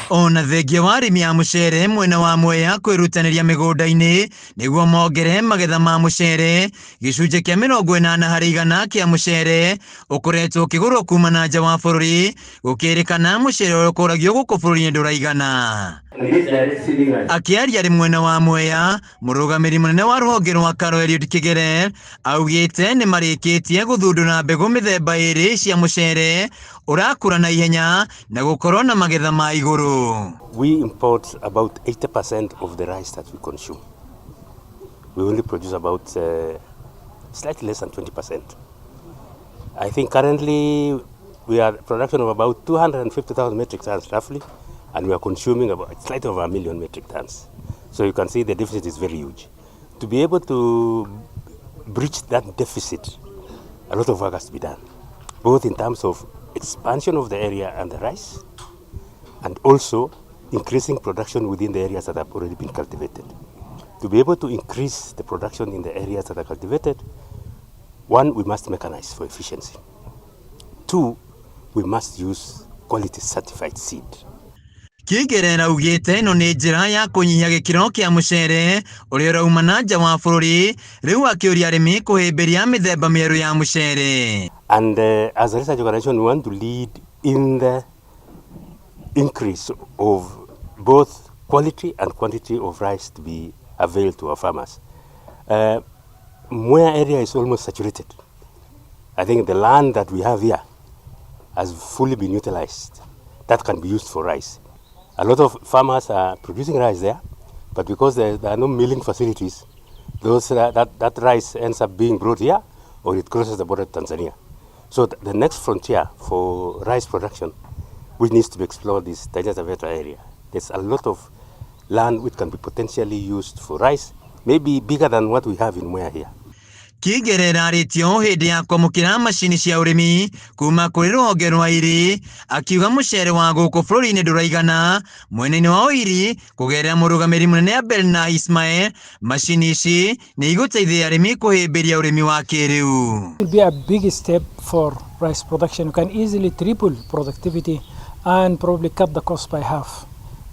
Ona thengia wa arĩmi a mũcere mwena wa Mwea kwĩrutanĩria mĩgũnda-inĩ nĩguo mongere magetha ma mũcere, gĩcunjĩ kĩa 80% kĩa mũcere ũkoretwo ũkĩgũrwo kuma na nja wa bũrũri, gũkĩrĩkana mũcere ũrĩa ũkũragio gũkũ bũrũri-inĩ ndũraigana. Akĩaria arĩ mwena wa Mwea, mũrũgamĩrĩri mũnene wa rũhonge rwa KALRO Eliud Kigere augĩte nĩ marĩkĩtie gũthundũra mbegũ mĩthemba ĩrĩ cia mũcere ũrakũra na ihenya na gũkorwo na magetha ma igũrũ. We import about 80% of the rice that we consume. We only produce about slightly less than 20%. I think currently we are production of about 250,000 metric tons roughly, and we are consuming about slightly over a million metric tons. So you can see the deficit is very huge. To be able to bridge that deficit, a lot of work has to be done, both in terms of expansion of the area and the rice, and also increasing production within the areas that have already been cultivated. To be able to increase the production in the areas that are cultivated, one, we must mechanize for efficiency. Two, we must use quality certified seed. Kigere augĩte ĩno nĩ njĩra ya kũnyihia gĩkĩro kĩa mũcere ũrĩa ũrauma na nja wa bũrũri, rĩu akĩũria arĩmi kũhĩmbĩria mĩthemba mĩerũ ya mũcere. And as a research organization, we want to lead in the increase of both quality and quantity of rice to be availed to our farmers. Mwea area is almost saturated. I think the land that we have here has fully been utilized. That can be used for rice. A lot of farmers are producing rice there, but because there are no milling facilities, that rice ends up being brought here or it crosses the border to Tanzania. So the next frontier for rice production, which needs to be explored, is Taita Taveta area. There's a lot of land which can be potentially used for rice, maybe bigger than what we have in Mwea here. Kigere arĩtio hĩndĩ ya kwamũkĩra macini cia ũrĩmi kuma kũrĩ rũhonge rwa IRI, akiuga mũcere wa gũkũ bũrũri-inĩ ndũraigana. Mwena-inĩ wa IRI kũgerera mũrũgamĩrĩri mũnene Abel na Ismail, macini ici nĩ igũteithia arĩmi kũhĩmbĩria ũrĩmi wa kĩrĩu. It will be a big step for rice production. You can easily triple productivity and probably cut the cost by half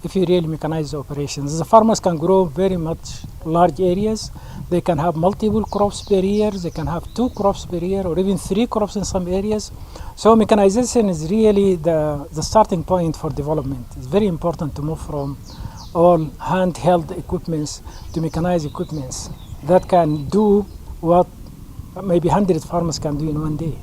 if you really mechanize the operations. The farmers can grow very much large areas. They can have multiple crops per year. They can have 2 crops per year or even 3 crops in some areas. So mechanization is really the starting point for development. It's very important to move from all handheld equipments to mechanized equipments that can do what maybe 100 farmers can do in one day.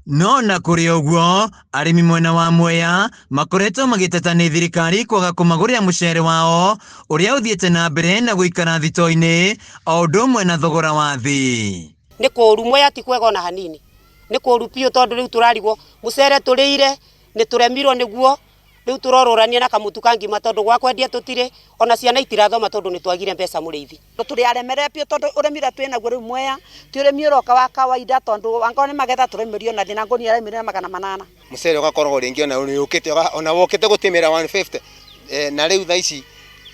No na kũrĩ ũguo, arĩmi mwena wa Mwea makoretwo magĩteta nĩ thirikari kwaga kũmagũrĩra mũcere wao ũrĩa ũthiĩte na mbere na gũikara thito-inĩ o ũndũ ũmwe na thogora wa thĩ. Nĩ kũũru, Mwea ti kwega ona hanini, nĩ kũũru biũ, tondũ rĩu tũrarigwo mũcere tũrĩire nĩ tũremirwo nĩguo, rĩu tũrorũrania na kamũtu ka ngima tondũ gwa kwendia tũtirĩ, ona ciana itirathoma tondũ nĩ twagire mbeca mũrĩithi. Tũrĩ aremere biũ tondũ ũrĩmi ũrĩa twĩ naguo rĩu Mwea ti ũrĩmi ũroka wa kawaida, tondũ angorwo nĩ magetha tũrĩmĩrio na thĩ na ngũnia ĩrarĩmĩrio na 800. Mũcere ũgakorwo rĩngĩ ona nĩ ũkĩte ona wokĩte gũtĩmĩra 150, na rĩu thaa ici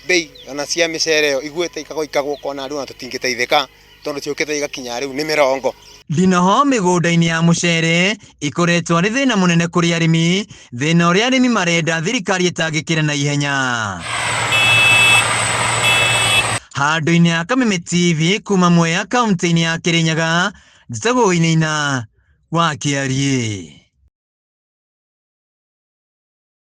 bei ona cia mĩcere ĩyo igwĩte ikagwa ikagwa, ũkona rĩu ona tũtingĩteithĩka tondũ ciũkĩte igakinya rĩu nĩ mĩrongo. Ndinoho mĩgũnda-inĩ ya mũcere ikoretwo arĩ thĩna mũnene kũrĩ arĩmi, thĩna ũrĩa arĩmi marenda thirikari ĩtangĩkĩre na ihenya. Handũ-inĩ ha Kameme TV kuma Mwea kaunti-inĩ ya Kĩrĩnyaga, njĩtagwo Wainaina wa Kĩariĩ.